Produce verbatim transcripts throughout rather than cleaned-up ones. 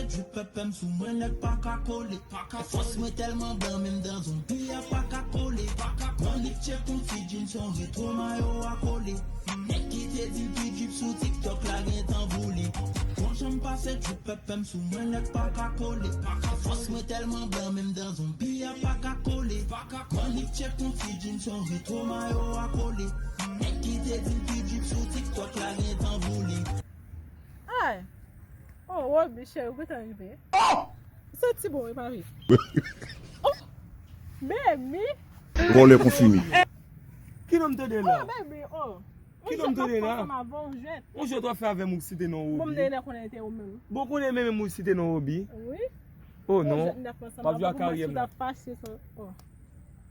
Drip pèpè m sou mwen, nèg pa ka kole. Fòs mwen tèlman blan, menm dan zonbi a pa ka kole. Mannik tchèk yon ti djins, yon retwo mayo a kole. Nèg ki te di l pi drip sou TikTok la gentan boule. Bon jan m pase drip pèpè m sou mwen, nèg pa ka kole. Fòs mwen tèlman blan, menm dan zonbi a pa ka kole. Mannik tchèk yon ti djins, yon retwo mayo a kole. Nèg ki te di l pi drip sou TikTok la gentan boule. Ay! Oh, Roby, cheri, ou gentan rive? Oh! Santi bon, wi, pa vre? Oh! Baby! Vòlè konfime. Ki non m tande la? Oh, baby, oh! Ki non m tande la? Ou jwèt. Ou jwèt w ap fè avè m ou site non Bon, m Roby. Dayana konnen te ou menm. Bon, konnen menm ou site non Roby. Wi. Oh Ou non. jwèt m t ap fè sa. W ap jwe ak Bon, Karyèm si la. W ap fache sa. Oh.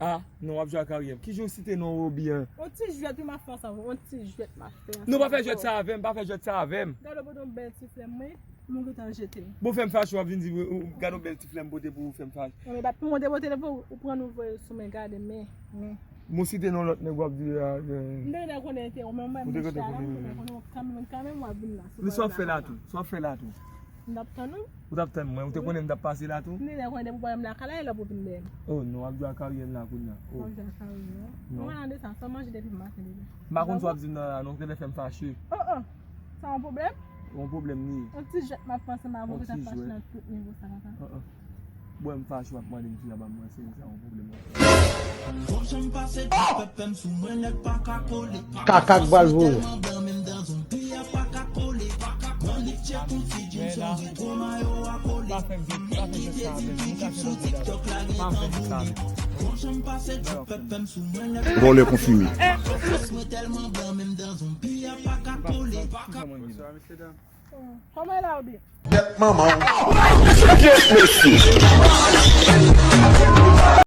Ah, non, w ap jwe ak Karyèm. Ki jan w site non Roby an? On ti jwèt wi m ap fè sa. On ti jwèt m ap fè. Non, pa fè jwèt sa avè m, pa fè jwèt sa avè m. Gade w pote yon bèl ti flèm mwen. Mwen gentan jete l. Bon, fè m fache, w ap vin di, ou- ou- gade yon bèl ti flèm pote pou ou fè m fache. Non, men bat pou mwen te pote l pou ou pran nou voye sou men, gade, men, men. Bon, site non lòt nèg w ap di a. M te gentan konnen te ou, men mwen Ou te mwen gentan chita la, konnen. mwen konnen kanmenm, kanmenm w ap vin la. Men sa w ap fè la tou? Sa w ap fè la tou? M t ap tann ou. Ou t ap tann mwen, ou te konnen m t ap pase la tou? M te gentan konnen depi w pa menm lakay la, e lè pou vin dèyè m. Oh non, w ap jwe ak Karyèm la kounye a. M ap jwe ak Karyèm la. Non. Mwen an de sa, sèlman jete pou m maten deja. M pa konn sa w ap di m nan la non, ou te fè m fache. Oh, oh. Sa yon pwoblèm? Yon pwoblèm li ye. On ti jwèt m ap panse m avè w pou ta fache nan tout nivo sa la. Bwè m fache w ap mande m fi a ban m mwen se sa yon pwoblèm. Bon jan m pase drip pèpè m sou mwen, nèg pa ka kole. Kaka k pral voye. Tèlman blan, menm dan zonbi a pa ka kole. Mannik tchèk yon ti djins, yon retwo mayo a kole. Nèg ki te di l pi drip sou TikTok la gentan boule. Bon jan m pase drip pèpè m sou mwen, nèg Vòlè konfime. Fòs mwen tèlman blan, menm dan zonbi a pa ka kole. Kòman e la, Roby? Bèt manman w.